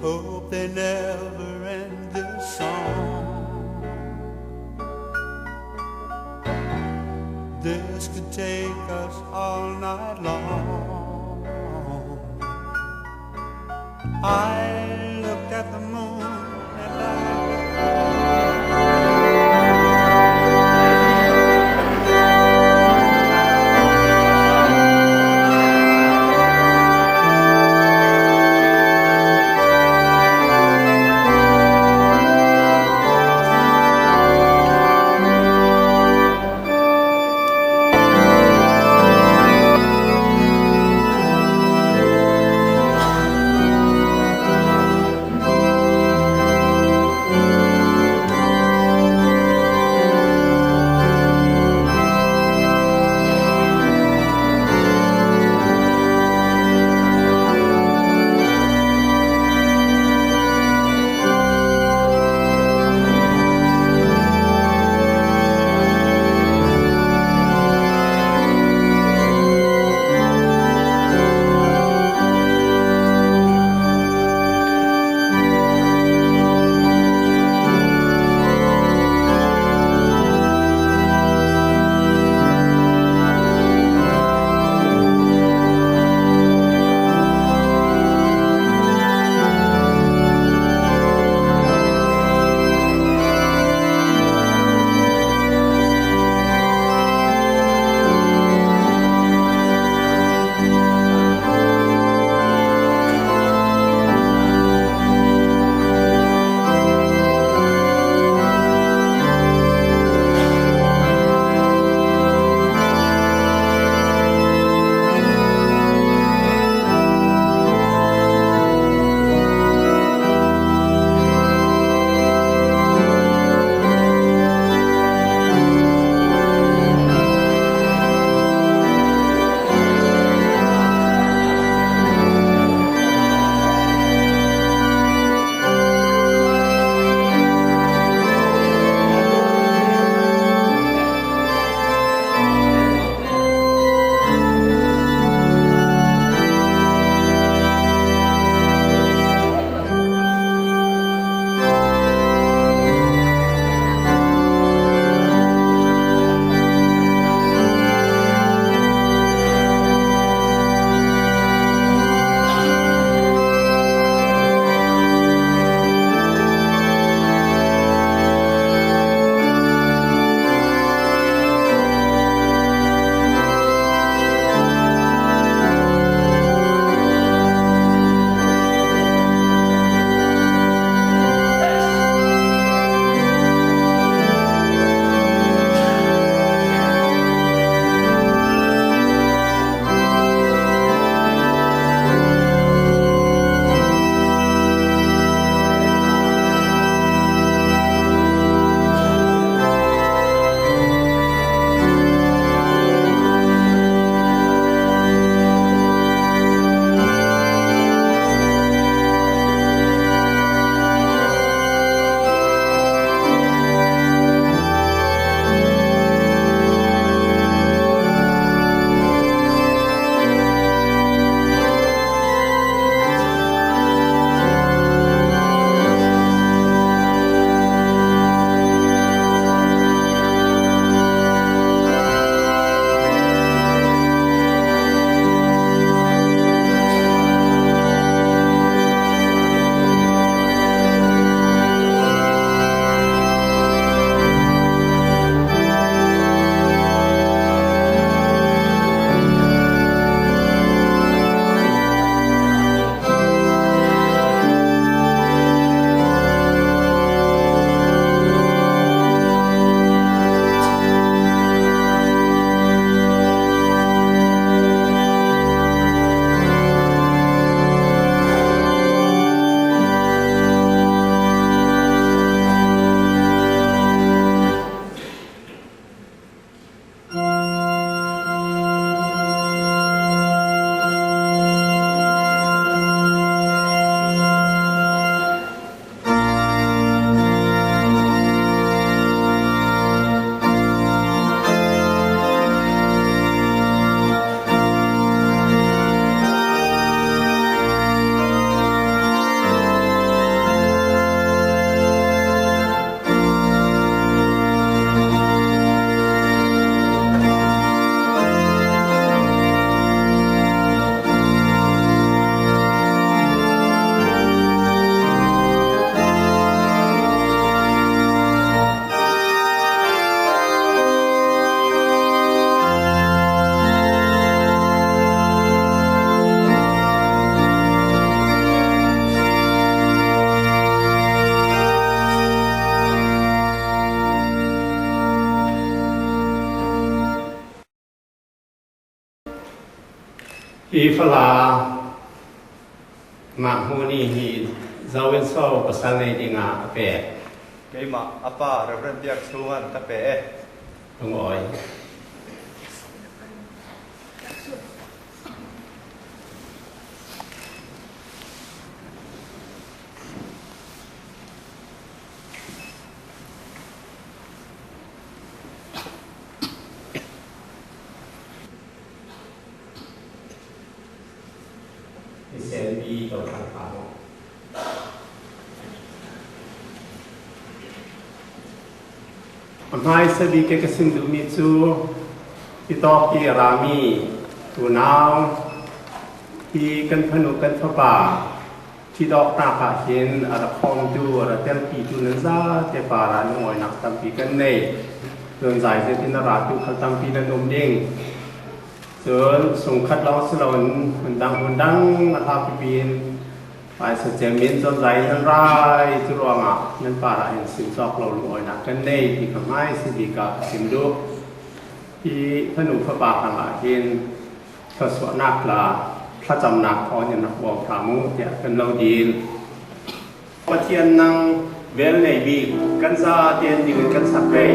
Hope they never end this song. This could take us all night long. I looked at the moon and I Hi fala mah hmuni hi zo in so pasal nei dingah a pek. Keimah a pa Rev. Biakchhunga'n ka pe e. Lungawi. Misenpi cohlang hlah mu. A hmaisa bik i ka sim duhmi cu hi tawk i a rami unau hi kan fanu kan fapa Thidawknak ah hin a ra khawmtu, a ra telpitu nan zate par ah lungawinak tampi kan nei. Cun zaizet in a ratu khal tampi nan um ding. Cun sungkhat lawng si loin hmundang hmundang a hla pipi in phaisa cem in cun zai nan rai. Cu ruangah nan par ah hin sim cawk lo lungawinak kan nei ti kha hmai si bik ah ka chim duh. Hi fanu fapa hrangah hin thluachuahnak la thlacamnak thawng in rak bawm hram u tiah kan lo dil. Pathian nang vel nei bik kan za tein ding in kan sak rei.